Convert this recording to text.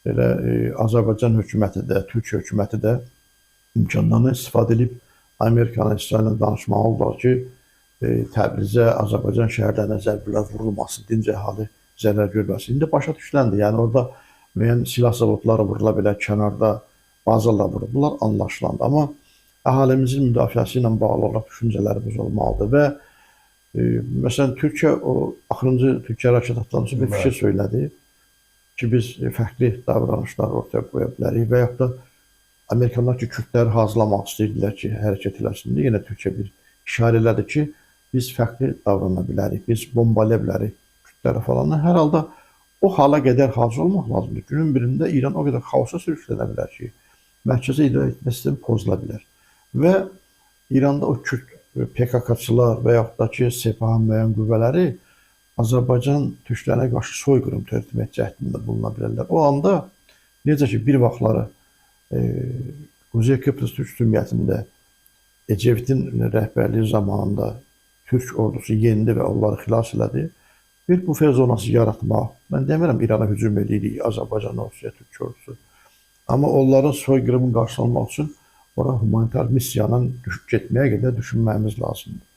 Elə Azərbaycan hökuməti də, Türkiyə hökuməti də imkanlarından istifadə edib Amerikanla, İsraillə danışmalıdırlar ki, Təbrizə, Azərbaycan şəhərlərinə zərbələr vurulmasın, dinc əhali zərər görməsin. İndi başa düşüləndir. Yəni orada müəyyən silah zavodları vurula bilər, kənarda bazalar vurulur. Bunlar anlaşılandı. Amma əhalimizin müdafiəsi ilə bağlı olaraq düşüncələrimiz olmalıdır və məsələn Türkiyə o axırıncı Türkiyə raket atlantısı bir fikir söylədi ki, biz fərqli davranışlar ortaya qoya bilərik və yaxud da Amerikanlar ki, Kürdləri hazırlamaq istəyirdilər ki, hərəkət eləsin deyə yenə Türkiyə bir işarə elədi ki, biz fərqli davrana bilərik, biz bombalaya bilərik Kürdləri falan. Hər halda o hala qədər hazır olmaq lazımdır. Günün birində İran o qədər xaosa sürüklənə bilər ki, mərkəzi idarə etmə sistemi pozula bilər. Və İranda o Kürd PKK-çılar və yaxud da ki, Sepahın müəyyən qüvvələri Azərbaycan türklərinə qarşı soyqırım törətmək cəhdində buluna bilərlər. O anda necə ki, bir vaxtları Quzey Kıbrıs Türk Cümhuriyyətində Ecevit'in rəhbərliyi zamanında Türk ordusu yendi və onları xilas elədi. Bir bufer zonası yaratmaq, mən demirəm İrana hücum edirik, Azərbaycan ordusu ya Türk ordusu. Amma onların soyqırımın qarşısını almaq üçün ora humanitar missiyanın düşüb getməyə qədər düşünməyimiz lazımdır.